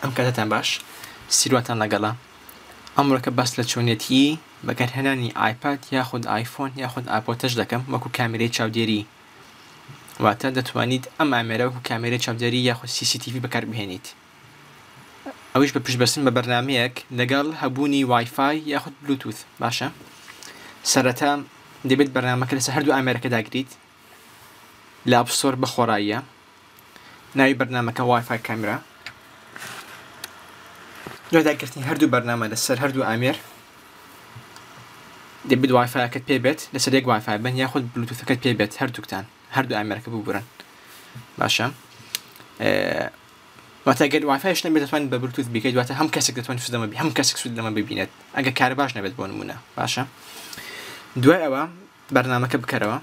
ئەم کاتەتان باش سیروانتان لەگەڵە. ئەمڕۆکە باس لە چۆنیەتیی بەکارهێنانی ئایپاد یاخود ئایفۆن یاخود ئاپۆل تەچ دەکەم وەکو کامێرەی چاودێری. واتە دەتوانیت ئەم ئامێرە وەکو کامێرەی چاودێری یاخود CCTV بەکاربهێنیت. ئەویش بە پشتبەستن بە بەرنامەیەک لەگەڵ هەبوونی وای فای یاخود بلوتوث. باشە سەرەتا دەبێت بەرنامەکە لەسەر هەردوو ئامێرەکە داگریت. لە App Store بە خۆڕاییە. ناوی بەرنامەکە WiFi Camera. دوای داگرتنی هەردوو بەرنامە لەسەر هەردوو ئامێر دەبێت وایفایەکەت پێ بێت لەسەر یەک وایفای بن یاخود بلوتوثەکەت پێ بێت هەردووکتان هەردوو ئامێرەکە ببورن باشە واتە گەر وایفایش نەبێت دەتوانیت بە بلوتوث بیکەیت واتە هەم کەسێک دەتوانێت سوود لەمە هەم کەسێک سوود لەمە ببینێت ئەگەر کارەباش نەبێت بۆ نمونە باشە دوای ئەوە بەرنامەکە بکەرەوە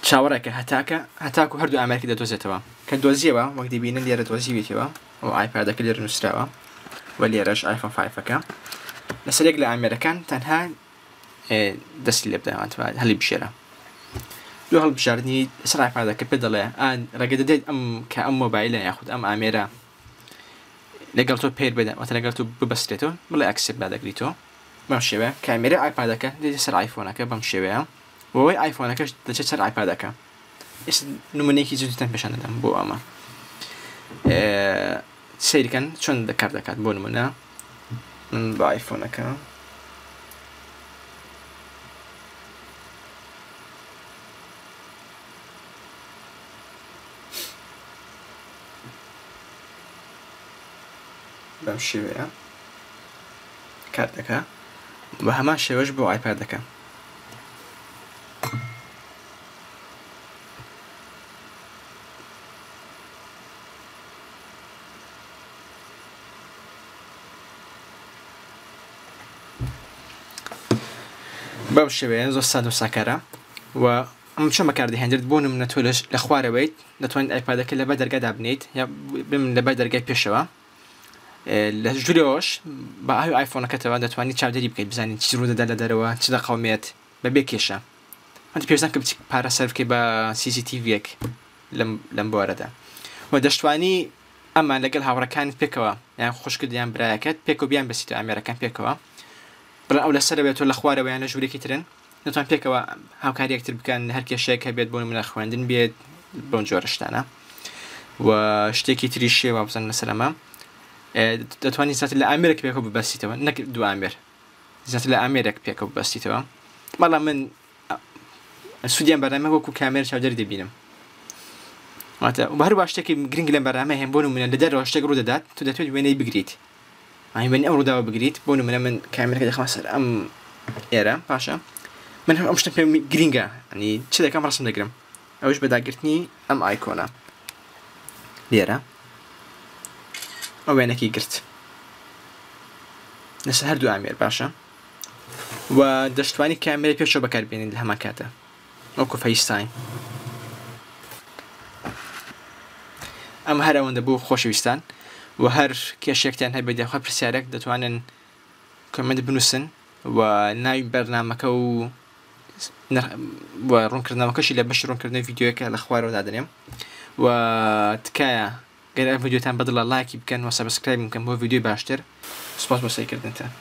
چاوەڕێکە هەتاکە هەتاکو هەردوو ئامێرەکە دەدۆزێتەوە کە دۆزیەوە وەک دەبینن لێرە دۆزیوێتەوە و ئایپادەکە لێرە نووسراوە و لێرەش ئایفۆن 5ەکە لەسەر یەک لە ئامێرەکان تەنها دەستی لێ بدە هەلی بژێرە دوو هەڵبژاردنی لەسەر ئایپادەکە پێ دەڵێ ڕێگە دەدەیت ئەم کە ئەم مۆبایلە یاخود ئەم ئامێرە لەگەڵ تۆ pair بێت واتە لەگەڵ تۆ ببەسترێتەوە بڵێ accept دادەگریتەوە بەم شێوەیە کامێرەی ئایپادەکە دێتە سەر ئایفۆنەکە بەم شێوەیە و ئەوەی ئایفۆنەکەش دەچێت سەر ئایپادەکە. ئێستا نمونەیەکی زیندووتان پێشان دەدەم بۆ ئەمە سەیرکەن چۆن دەکار دەکات بۆ نمونە من بە ئایفۆنەکە بەم شێوەیە کار دەکا بە هەمان شێوەش بۆ ئایپادەکە. بەم شێوەیە زۆر سادە و ساکارە و ئەم چۆن بەکاردەهێنرێت بۆ نمونە تۆ لە خوارەوەیت دەتوانیت ئایپادەکە لەبەر دەرگا دابنێیت یا بم لەبەر دەرگای پێشەوە لە ژوورەوەش بە ئاوی ئایفۆنەکەتەوە دەتوانیت چاودێری بکەیت بزانیت چی ڕوودەدات لە دەرەوە چ دەقەومێت بەبێ کێشە هەندێک پێویست ناکە بچیت پارە سەرف بکەیت بە CCTV یەک لەم لەم بوارەدا و دەشتوانی ئەمە لەگەڵ هاوڕێکانت پێکەوە یان خوشکت یان برایەکەت پێکەوە بیان بەسیتەوە ئامێرەکان پێکەوە بڵێن ئەو لەسەرەوەیە تۆ لە خوارەوە یان لە ژوورێکی ترن دەتوان پێکەوە هاوکاری یەکتر بکەن هەر کێشەیەک هەبێت بۆ نمونە خوێندن بێت بەم جۆرە شتانە و شتێکی تریش شێ وابزانم لەسەر ئەمە دەتوانانی زیاتر لە ئامێرێک پێکەوە ببەستیتەوە نەک دوو ئامێر زیاتر لە ئامێرێک پێکەوە ببەستیتەوە بەڵام من سوودیان بەرنامە وەکو کامێرە چاودێری دەبینم واتە هەروە شتێکی گرنگ لەم بەرنامە هەیە بۆ نمونە لە دەرەوە شتێک ڕوو دەدات تۆ دەتوانیت وێنەی بگریت ئای من ئەم ڕووداوە بگریت بۆ نمونە من کامێرەکە دەخەمە سەر ئەم ئێرە باشە من ئەم شتە پێم گرینگە ئەنی چ دەکەم ڕسم دەگرم ئەوش بە داگرتنی ئەم ئایکۆنە لێرە ئەو وێنەکەی گرت لەسەر هەردوو ئامێر باشە و دەشتوانی کامێرەی پێشەوە بەکاربێنیت لە هەمان کاتە وەکو FaceTime ئەمە هەر ئەوەندە بوو خۆشەویستان و هەر کێشێکتان هەبێت یاخوا پرسیارێک دەتوانن comment بنووسن و ناوی بەرنامەکە و و ڕوونکردنەوەکەشی لە بەشی ڕوونکردنەوەی ڤیدیۆیەکە لە خوارەوە دادەنێم و تکایە گەر ئەم ڤیدیۆتان بەدڵە لایکی بکەن و subscribe م بکەن بۆ ڤیدیۆی باشتر. سوپاس بۆ سەیرکردنتان.